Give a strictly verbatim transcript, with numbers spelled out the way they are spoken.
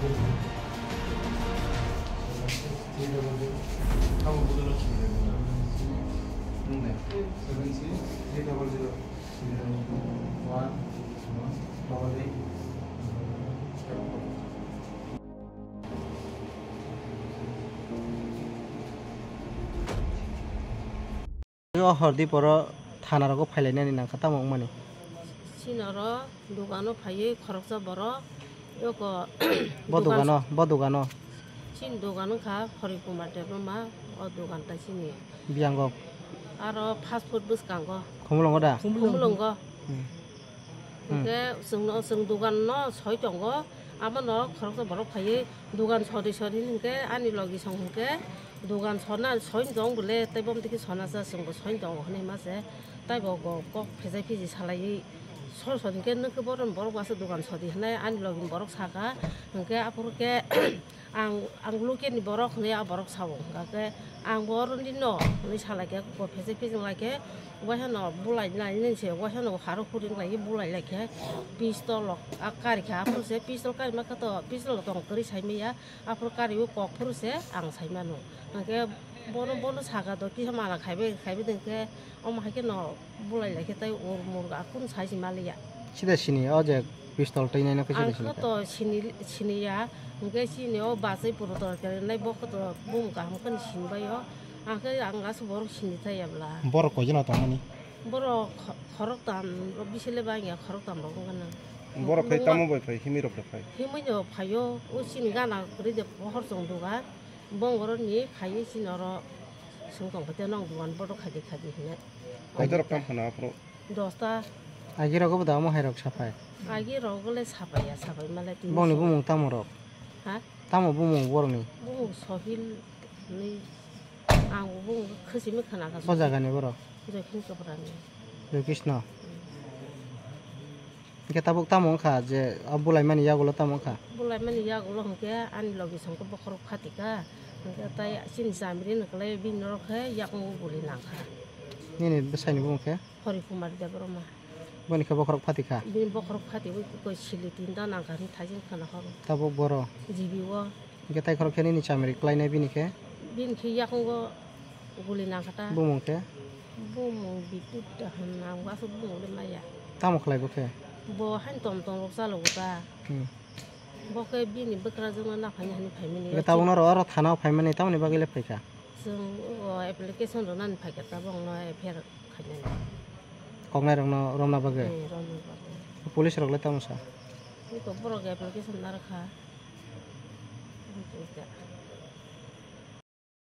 O hordi poro thana rogo phailainani nangkha tamo wngmani. Chini oro dogano phaiwi khoroksa borok yoko Bo dogan dogano, bo dogano. Chini dogan wngkha Hori Kumar Debbarma, o dogan ta chini. Biyango. Aro fast food bwskango. Khumulwngo da? Khumulwngo. Hmm. Hmm. Hwnkhe chwngno, chwng dogan no soi tongo, abono khoroksa borok phaiwi dogan sori sori hwnkhe ani logi song hwnkhe dogan sona soi tong bwle tei bom tiki sona cha chwngbo soi tongo hwnwi ma se tei bo go kok phejai phiji salaiwi sor sor hwnkhe nokhe bohrokni borok bo aswk dogan sodi hwnwi ani logi ni borok saka hwnkhe aphuru khe Ang, ang local ni borok hwnwi a borok sao, hwnkha khe ang bo oroni no hwnwi sa lai khe, kok phejai phejeng lai khe, waisa no bulai nai nini se, waisa no haro khuring lai bulai lai khe, pistol rok a kari kha, aphuru se pistol kari ma khe to, pistol rok tong kwrwi sai manya, aphuru kari o kok phuru se ang sai mano, hwnkhe bono, bono saka do kisa mala khaibai, khaibai de khe, omo hai khe no. Bulai lai khe tei ur murga kunu sai se maliya. Sida sini o je pistol twi naino khe sida Ang sini khe ta. To sini, sini ya, hwnkhe chini o bachai puro tor khe nai bo khe to bumung kaham khe sini bai o. Ang khe ang aswk borok sini thai ya bla. Borok koi jona tongmani? Borok kho-, khorok tam rok bisi le bang ya, khorok tam rok wngkha na. Borok khai Bumung tamo bai phai, himwi rok khai phai? Himwi no phai o, o chini gana kwrwi de pohor chong duga. Bong oro ni phai chini oro sung tong khe te nong dugan bodo khai di khai di hwnwi. Koi dorok tam khana aphuru? Dosta. Agi rogo bo da omo hai rok sapai. Agi rogo le sapai ya, sapai male tini Bongni sapai. Bumung tamo rok? Ha? Tamo bumung borokni? Bumung Sohil ni ang bumung khasi me khana kha. O jaga ni borok? Joy Khin Kaprani. Joy Krishna. Hwnkhe tabuk tamo wngkha je o bulaimani yagulo tamo wngkha? Bulaimani yagulo hwnkhe ani logi songkhe bokhorok phatika, hwnkhe tai chini chamiri ni kwlai bini norok khe yakung guli nangkha. Nini bwsaini bumung khe? Hori Kumar Debbarma. Boni khe bokhorok phatikha? Bini bokhorok phatiwi koi sili tinta nangkha hwnwi thaijing khana horo. Tabuk boro? Jibi o. Hwnkhe tai khorok khe nini chamiri kwlainai bini khe? Bini khe yakungo guli nangkha ta. Bumung khe? Bumung Bitut da hwn, ang bo aswk bumung le maya. Tamo khlai bo khe? Bo hain tom tom rok chalogo ta. Hmm. Bo khe bini bwkrajwkno naphani hwnwi phaimani. Hwnkhe tabukno oro, oro thana o phaimani tamoni bagwi le phaikha? Chwng o application rwnani phaikha tabukno F I R khainani. Koknai rokno romna bagwi? Hmm, romna bagwi. Police rok le tamo sa? Eko borok application narwkha.